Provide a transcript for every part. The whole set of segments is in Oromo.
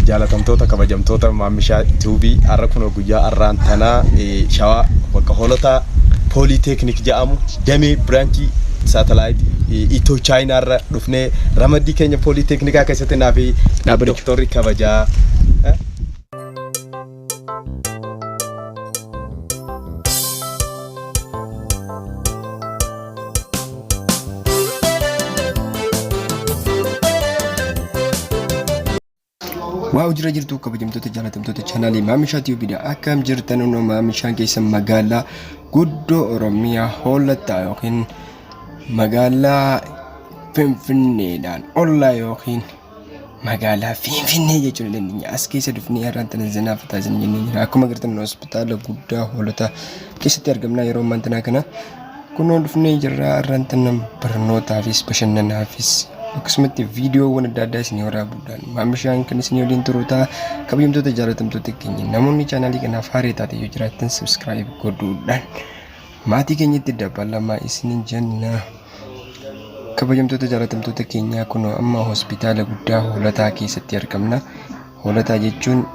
Jaalatamtoota kabajamtoota Maammishaa Tube har'a kunoo guyyaa har'aan tanaa Shawaa bakka Hoolotaa Pooliiteeknik jedhamu damee biraanchii saatalaayit Itoo Chaayinaa irra dhufnee ramaddii keenya pooliiteeknikaa keessatti naa fi doktorri kabajaa Waaw jira jirtu kabajamtoota jaalatamtoota chaanaalii Maamishaa Tiyuubidha. Akkam jirtan hunoo Maamishaan keessa magaalaa guddoo Oromiyaa Hoolataa yookiin magaalaa Finfinneedhaan ollaa yookiin magaalaa Finfinnee jechuu ni dandeenya. As keessa dhufnee har'aan tana zinaa fataa isin jennee jira. Akkuma agartan hospitaala guddaa Hoolataa keessatti argamna yeroo ammaan tanaa kana. Kunoo dhufnee jirra har'aan tana barnootaafis bashannanaafis akkasumatti viidiyoowwan adda addaa isinii waraabuudhaan maamishaan kan isinii waliin turu ta'a. Kabajamtoota jaalatamtoota keenya namoonni chaanaalii kanaaf haaraa taate yoo jiraattan subscribe godhuudhaan maatii keenyatti dabalamaa isiniin jenna. Kabajamtoota jaalatamtoota keenyaa kunoo amma hospitaala guddaa Hoolataa keessatti argamna. Hoolataa jechuun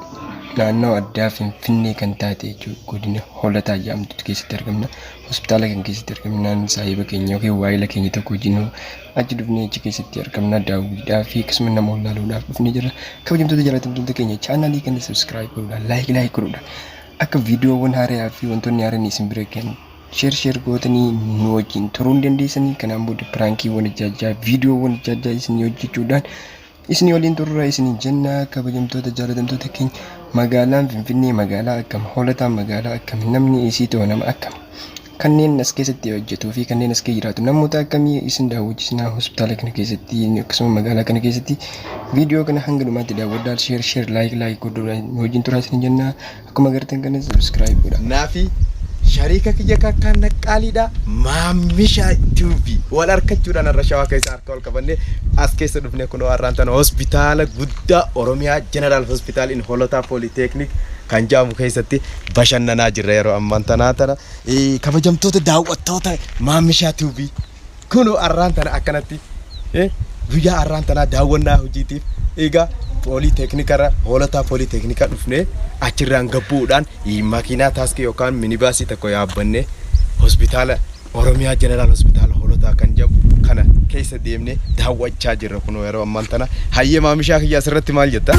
naannoo addaa Finfinnee kan taate jechuudha. Godina Hoolataa jedhamtutti keessatti argamna. Hospitaala kan keessatti argamnaan saahiba keenya yookiin waayila keenya tokko wajjin achi dhufnee achi keessatti argamna. Daawwiidhaa fi akkasuma nama wallaaluudhaaf dhufnee jirra. Kabajamtoota jaalatamtoota keenya chaanaalii kana subscribe godhuudhaan like like godhuudhaan akka viidiyoowwan haaraa fi wantoonni haaraan isin bira gahan share share gootanii nu wajjin turuu ni dandeessanii. Kanaan booda piraankiiwwan adda addaa viidiyoowwan adda addaa isin hojjechuudhaan isin waliin turra isin jenna. Kabajamtoota jaalatamtoota keenya magaalaan Finfinnee magaalaa akkam, Hoolataan magaalaa akkam, namni isii ta'u nama akkam, kanneen as keessatti hojjetuu fi kanneen as keessa jiraatu namoota akkamii isin daawwachiisnaa hospitaala kana keessatti akkasuma magaalaa kana keessatti. Viidiyoo kana hanga dhumaatti daawwadhaa, share share like like godhuudhaan nu wajjin turaa isin jenna. Akkuma agartan kana subscribe godhaa. Naafi shariika kiyya kakkaan naqqaaliidha Maammishaa Tube wal harkachuudhaan har'a Shawaa keessa harka wal qabannee as keessa dhufne kunoo har'aan tana hospitaala guddaa Oromiyaa General Hospital in Holotaa Polytechnic kan jedhamu keessatti bashannanaa jirra yeroo ammaan tanaa tana. Kabajamtoota daawwattoota Maammishaa Tube kunoo har'aan tana akkanatti guyyaa har'aan tanaa daawwannaa hojiitiif egaa pooliiteeknikarra Hoolataa pooliiteeknika dhufnee achirraan gabbu'uudhaan makiinaa taaskii yookaan minibaasii tokko yaabbannee hospitaala Oromiyaa Jeneraal Hospitaala Hoolotaa kan jedhamu kana keessa deemnee daawwachaa jirra kunoo yeroo ammaan tana. Hayyee maamishaa kiyya asirratti maal jetta?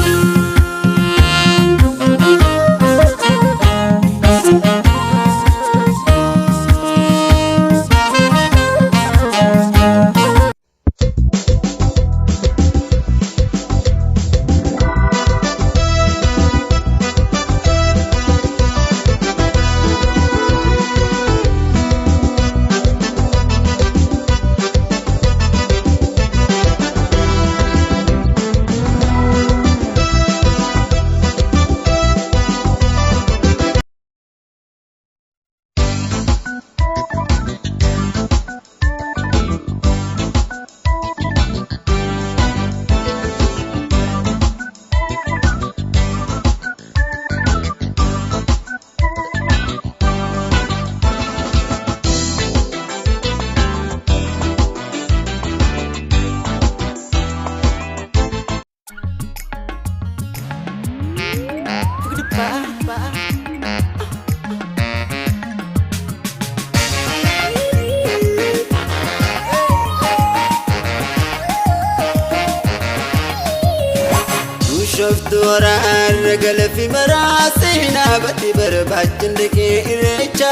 Bishooftuu waraarra galafi maraa seenaa batti barbaachin dhaqee irreecha.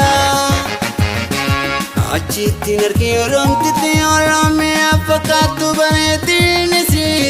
Achittiin argee Oromtitti Oromiyaa fakkaattu bareetiin isii.